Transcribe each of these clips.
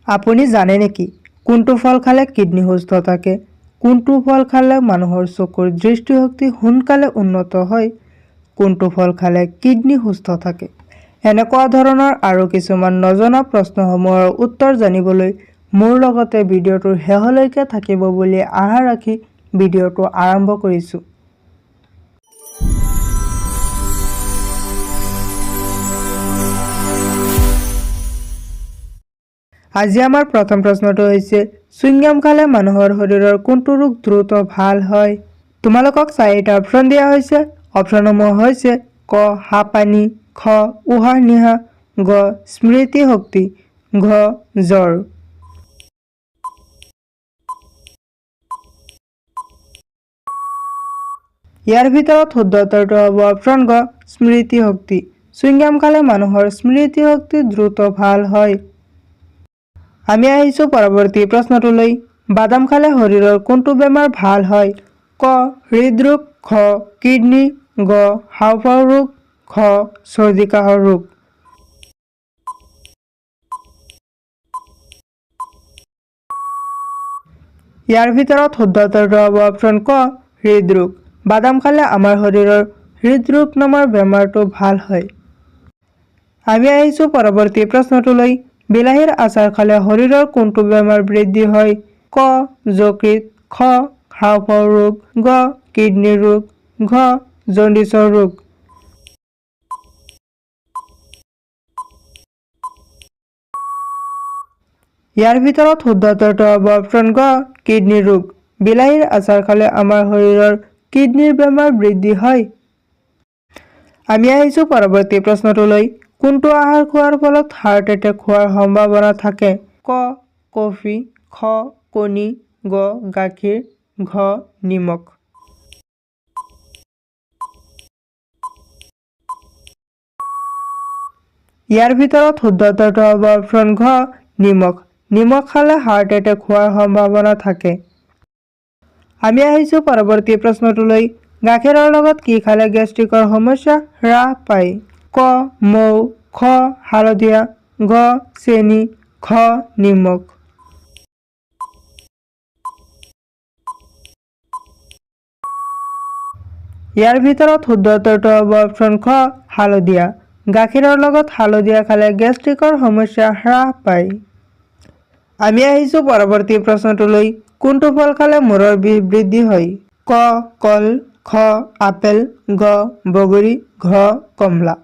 আপুনি জানে নেকি কোনটো ফল খালে কিডনী সুস্থ থাকে? কোনটো ফল খালে মানুহৰ চকুৰ দৃষ্টিশক্তি সোনকালে উন্নত হয়? কোনটো ফল খালে কিডনী সুস্থ থাকে? এনেকুৱা ধৰণৰ আৰু কিছুমান নজনা প্ৰশ্নসমূহৰ উত্তৰ জানিবলৈ মোৰ লগতে ভিডিঅ'টোৰ শেষলৈকে থাকিব বুলি আশা ৰাখি ভিডিঅ'টো আৰম্ভ কৰিছোঁ। আজি আমাৰ প্ৰথম প্ৰশ্নটো হৈছে, চুইংগাম খালে মানুহৰ শৰীৰৰ কোনটো ৰোগ দ্ৰুত ভাল হয়? তোমালোকক চাৰিটা অপশ্যন দিয়া হৈছে। অপশ্যনসমূহ হৈছে ক হাঁপানি, খ উশাহ নিশাহ, গ স্মৃতিশক্তি, ঘ জ্বৰ। ইয়াৰ ভিতৰত শুদ্ধ উত্তৰটো হ'ব অপশ্যন গ স্মৃতিশক্তি। চুইংগাম খালে মানুহৰ স্মৃতিশক্তি দ্ৰুত ভাল হয়। আমি আহিছোঁ পৰৱৰ্তী প্ৰশ্নটোলৈ। বাদাম খালে শৰীৰৰ কোনটো বেমাৰ ভাল হয়? ক হৃদৰোগ, খ কিডনী, গ হাঁওফাঁওৰ ৰোগ, ঘ চৰ্দি কাহৰ ৰোগ। ইয়াৰ ভিতৰত শুদ্ধ উত্তৰটো হ'ব অপশ্যন ক হৃদৰোগ। বাদাম খালে আমাৰ শৰীৰৰ হৃদৰোগ নামৰ বেমাৰটো ভাল হয়। আমি আহিছোঁ পৰৱৰ্তী প্ৰশ্নটোলৈ। বিলাহীৰ আচাৰ খালে শৰীৰৰ কোনটো বেমাৰ বৃদ্ধি হয়? ক যকৃত, খ হাঁওফাঁওৰ ৰোগ, গ কিডনীৰ ৰোগ, ঘ জণ্ডিচৰ ৰোগ। ইয়াৰ ভিতৰত শুদ্ধ উত্তৰটো হ'ব অপশ্যন গ কিডনীৰ ৰোগ। বিলাহীৰ আচাৰ খালে আমাৰ শৰীৰৰ কিডনীৰ বেমাৰ বৃদ্ধি হয়। আমি আহিছোঁ পৰৱৰ্তী প্ৰশ্নটোলৈ। কোনটো আহাৰ খোৱাৰ ফলত হাৰ্ট এটেক হোৱাৰ সম্ভাৱনা থাকে? ক কফি, খ কণী, গ গাখীৰ, ঘ নিমখ। ইয়াৰ ভিতৰত শুদ্ধ উত্তৰটো হ'ব অপশ্যন ঘ নিমখ। নিমখ খালে হাৰ্ট এটেক হোৱাৰ সম্ভাৱনা থাকে। আমি আহিছোঁ পৰৱৰ্তী প্ৰশ্নটোলৈ। গাখীৰৰ লগত কি খালে গেষ্ট্ৰিকৰ সমস্যা হ্ৰাস পায়? ক মৌ, খ হালধীয়া, গ চেনি, ঘ নিমখ। ইয়াৰ ভিতৰত শুদ্ধ উত্তৰটো হ'ব অপশ্যন খ হালধীয়া। গাখীৰৰ লগত হালধীয়া খালে গেষ্ট্ৰিকৰ সমস্যা হ্ৰাস পায়। আমি আহিছোঁ পৰৱৰ্তী প্ৰশ্নটোলৈ। কোনটো ফল খালে মূৰৰ বিষ বৃদ্ধি হয়? ক কল, খ আপেল, গ বগৰী, ঘ কমলা।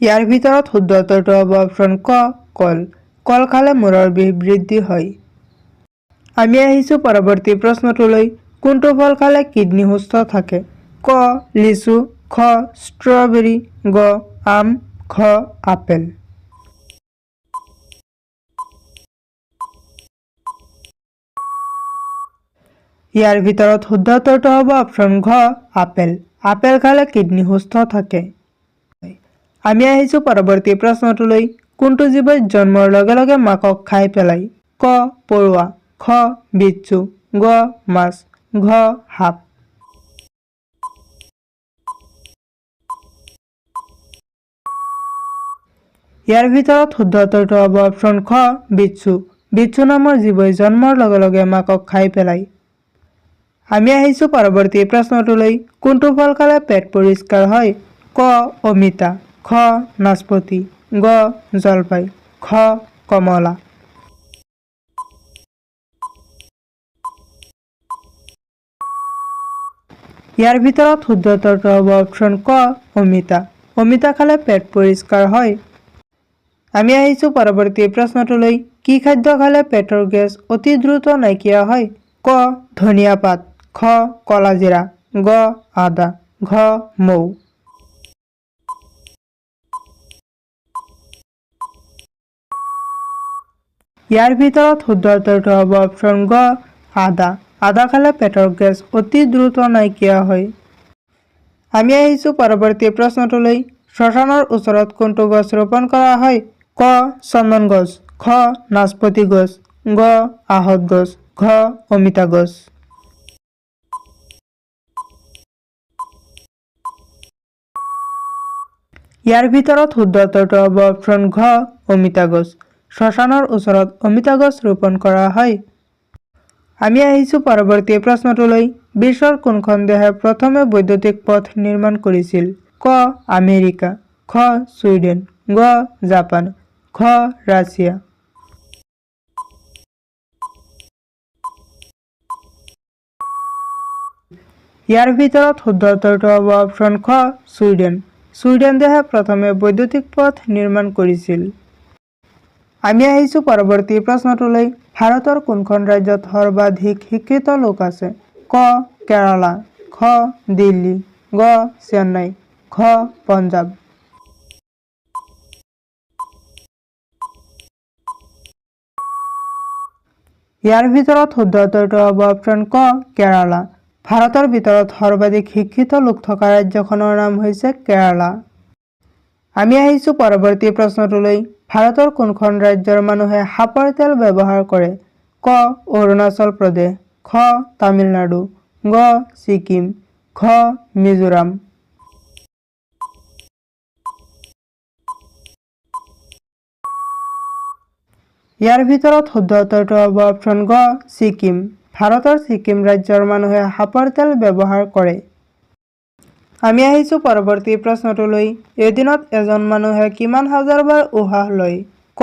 ইয়াৰ ভিতৰত শুদ্ধ উত্তৰটো হ'ব অপশ্যন ক কল। কল খালে মূৰৰ বিষ বৃদ্ধি হয়। আমি আহিছোঁ পৰৱৰ্তী প্ৰশ্নটোলৈ। কোনটো ফল খালে কিডনী সুস্থ থাকে? ক লিচু, খ ষ্ট্ৰবেৰী, গ আম, ঘ আপেল। ইয়াৰ ভিতৰত শুদ্ধ উত্তৰটো হ'ব অপশ্যন ঘ আপেল। আপেল খালে কিডনী সুস্থ থাকে। আমি আহিছোঁ পৰৱৰ্তী প্ৰশ্নটোলৈ। কোনটো জীৱই জন্মৰ লগে লগে মাকক খাই পেলায়? ক পৰুৱা, খ বিচ্ছু, গ মাছ, ঘ সাপ। ইয়াৰ ভিতৰত শুদ্ধ উত্তৰটো হ'ব অপশ্যন খ বিচ্ছু। বিচ্ছু নামৰ জীৱই জন্মৰ লগে লগে মাকক খাই পেলায়। আমি আহিছোঁ পৰৱৰ্তী প্ৰশ্নটোলৈ। কোনটো ফল খালে পেট পৰিষ্কাৰ হয়? ক অমিতা, খ নাচপতি, গ জলফাই, ঘ কমলা। ইয়াৰ ভিতৰত শুদ্ধ উত্তৰটো হ'ব অপশ্যন ক অমিতা। অমিতা খালে পেট পৰিষ্কাৰ হয়। আমি আহিছোঁ পৰৱৰ্তী প্ৰশ্নটোলৈ। কি খাদ্য খালে পেটৰ গেছ অতি দ্ৰুত নাইকিয়া হয়? ক ধনিয়া পাত, খ কলাজিৰা, গ আদা, ঘ মৌ। ইয়াৰ ভিতৰত শুদ্ধ উত্তৰটো হ'ব অপশ্যন গ আদা। আদা খালে পেটৰ গেছ অতি দ্ৰুত নাইকিয়া হয়। আমি আহিছোঁ পৰৱৰ্তী প্ৰশ্নটোলৈ। শ্মশানৰ ওচৰত কোনটো গছ ৰোপণ কৰা হয়? ক চন্দন গছ, খ নাচপতি গছ, গ আহঁত গছ, ঘ অমিতা গছ। ইয়াৰ ভিতৰত শুদ্ধ উত্তৰটো হ'ব অপশ্যন ঘ, অমিতা গছ। শ্মশানৰ ওচৰত অমিতা গছ ৰোপণ কৰা হয়। আমি আহিছোঁ পৰৱৰ্তী প্ৰশ্নটোলৈ। বিশ্বৰ কোনখন দেশে প্ৰথমে বৈদ্যুতিক পথ নিৰ্মাণ কৰিছিল? ক আমেৰিকা, খ ছুইডেন, গ জাপান, ঘ ৰাছিয়া। ইয়াৰ ভিতৰত শুদ্ধ উত্তৰটো হ'ব অপশ্যন খ, ছুইডেন। ছুইডেন দেশে প্ৰথমে বৈদ্যুতিক পথ নিৰ্মাণ কৰিছিল। আমি আহিছোঁ পৰৱৰ্তী প্ৰশ্নটোলৈ। ভাৰতৰ কোনখন ৰাজ্যত সৰ্বাধিক শিক্ষিত লোক আছে? ক কেৰালা, খ দিল্লী, গ চেন্নাই, ঘ পঞ্জাৱ। ইয়াৰ ভিতৰত শুদ্ধ উত্তৰটো হ'ব অপশ্যন ক, কেৰালা। ভাৰতৰ ভিতৰত সৰ্বাধিক শিক্ষিত লোক থকা ৰাজ্যখনৰ নাম হৈছে কেৰালা। আমি আহিছোঁ পৰৱৰ্তী প্ৰশ্নটোলৈ। ভাৰতৰ কোনখন ৰাজ্যৰ মানুহে সাপৰ তেল ব্যৱহাৰ কৰে? ক অৰুণাচল প্ৰদেশ, খ তামিলনাডু, গ ছিকিম, ঘ মিজোৰাম। ইয়াৰ ভিতৰত শুদ্ধ উত্তৰটো হ'ব অপশ্যন গ, ছিকিম। ভাৰতৰ ছিকিম ৰাজ্যৰ মানুহে সাপৰ তেল ব্যৱহাৰ কৰে। আমি আহিছোঁ পৰৱৰ্তী প্ৰশ্নটোলৈ। এদিনত এজন মানুহে কিমান হাজাৰ বাৰ উশাহ লয়? ক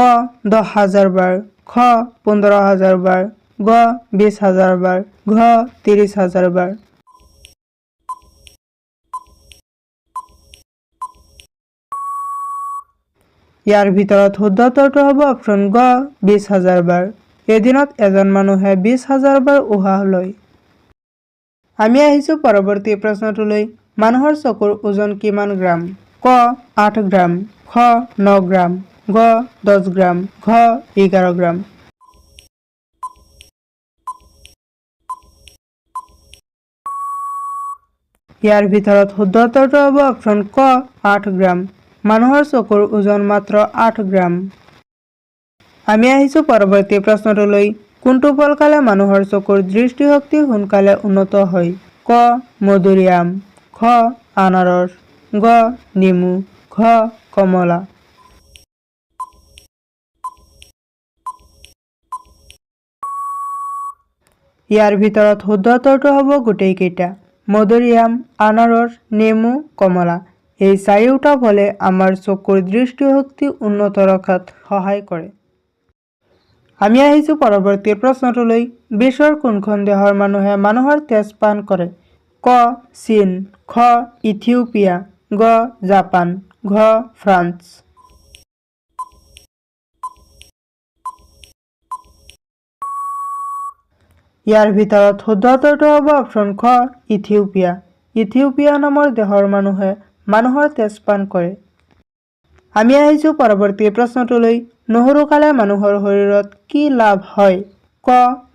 10,000 বাৰ, খ 15,000 বাৰ, গ 20,000 বাৰ, ঘ 30,000 বাৰ। ইয়াৰ ভিতৰত শুদ্ধ উত্তৰটো হ'ব অপশ্যন গ, 20,000 বাৰ। এদিনত এজন মানুহে 20,000 বাৰ উশাহ লয়। আমি আহিছোঁ পৰৱৰ্তী প্ৰশ্নটোলৈ। মানুহৰ চকুৰ ওজন কিমান গ্ৰাম? ক 8 গ্ৰাম, খ 9 গ্ৰাম, গ 10 গ্ৰাম, ঘ 11 গ্ৰাম। ইয়াৰ ভিতৰত শুদ্ধ উত্তৰটো হ'ব অপশ্যন ক, 8 গ্ৰাম। মানুহৰ চকুৰ ওজন মাত্ৰ 8 গ্ৰাম। আমি আহিছোঁ পৰৱৰ্তী প্ৰশ্নটোলৈ। কোনটো ফল খালে মানুহৰ চকুৰ দৃষ্টিশক্তি সোনকালে উন্নত হয়? ক মধুৰিআম, খ আনাৰস, গ নেমু, ঘ কমলা। ইয়াৰ ভিতৰত শুদ্ধ উত্তৰটো হ'ব গোটেইকেইটা। মধুৰিআম, আনাৰস, নেমু, কমলা, এই চাৰিওটা ফলে আমাৰ চকুৰ দৃষ্টিশক্তি উন্নত ৰখাত সহায় কৰে। আমি আহিছোঁ পৰৱৰ্তী প্ৰশ্নটোলৈ। বিশ্বৰ কোনখন দেশৰ মানুহে মানুহৰ তেজ পান কৰে? ক চীন, খ ইথিওপিয়া, গ জাপান, ঘ ফ্ৰান্স। ইয়াৰ ভিতৰত শুদ্ধ উত্তৰটো হ'ব অপশ্যন খ, ইথিওপিয়া। ইথিওপিয়া নামৰ দেশৰ মানুহে মানুহৰ তেজ পান কৰে। আমি আহিছোঁ পৰৱৰ্তী প্ৰশ্নটোলৈ। নহৰু খালে মানুহৰ শৰীৰত কি লাভ হয়? ক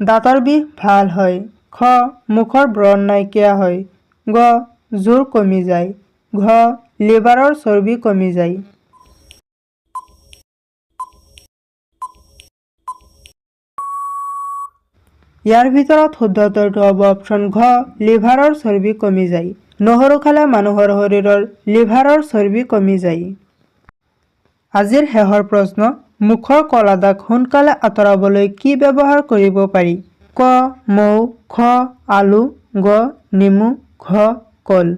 দাঁতৰ বিষ ভাল হয়, খ মুখৰ ব্ৰণ নাইকিয়া হয়, গ জোৰ কমি যায়, ঘ লিভাৰৰ চৰ্বি কমি যায়। ইয়াৰ ভিতৰত শুদ্ধ উত্তৰটো হ'ব অপশ্যন ঘ, লিভাৰৰ চৰ্বি কমি যায়। নহৰু খালে মানুহৰ শৰীৰৰ লিভাৰৰ চৰ্বি কমি যায়। আজিৰ শেষৰ প্ৰশ্ন, মুখৰ ক'লা দাগ সোনকালে আঁতৰাবলৈ কি ব্যৱহাৰ কৰিব পাৰি? ক মৌ, খ আলু, গ নেমু, ঘ কল।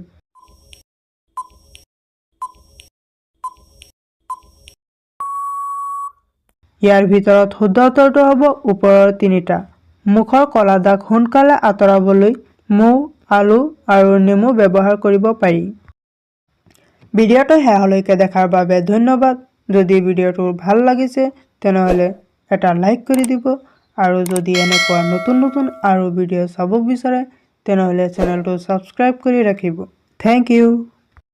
ইয়াৰ ভিতৰত শুদ্ধ উত্তৰটো হ'ব ওপৰৰ তিনিটা। মুখৰ ক'লা দাগ সোনকালে আঁতৰাবলৈ মৌ, আলু আৰু নেমু ব্যৱহাৰ কৰিব পাৰি। ভিডিঅ'টো শেষলৈকে দেখাৰ বাবে ধন্যবাদ। যদি ভিডিঅ'টো ভাল লাগিছে, তেনেহ'লে এটা লাইক কৰি দিব আৰু যদি এনেকুৱা নতুন নতুন আৰু ভিডিঅ' চাব বিচাৰে, তেনেহ'লে চেনেলটো ছাবস্ক্ৰাইব কৰি ৰাখিব। Thank you.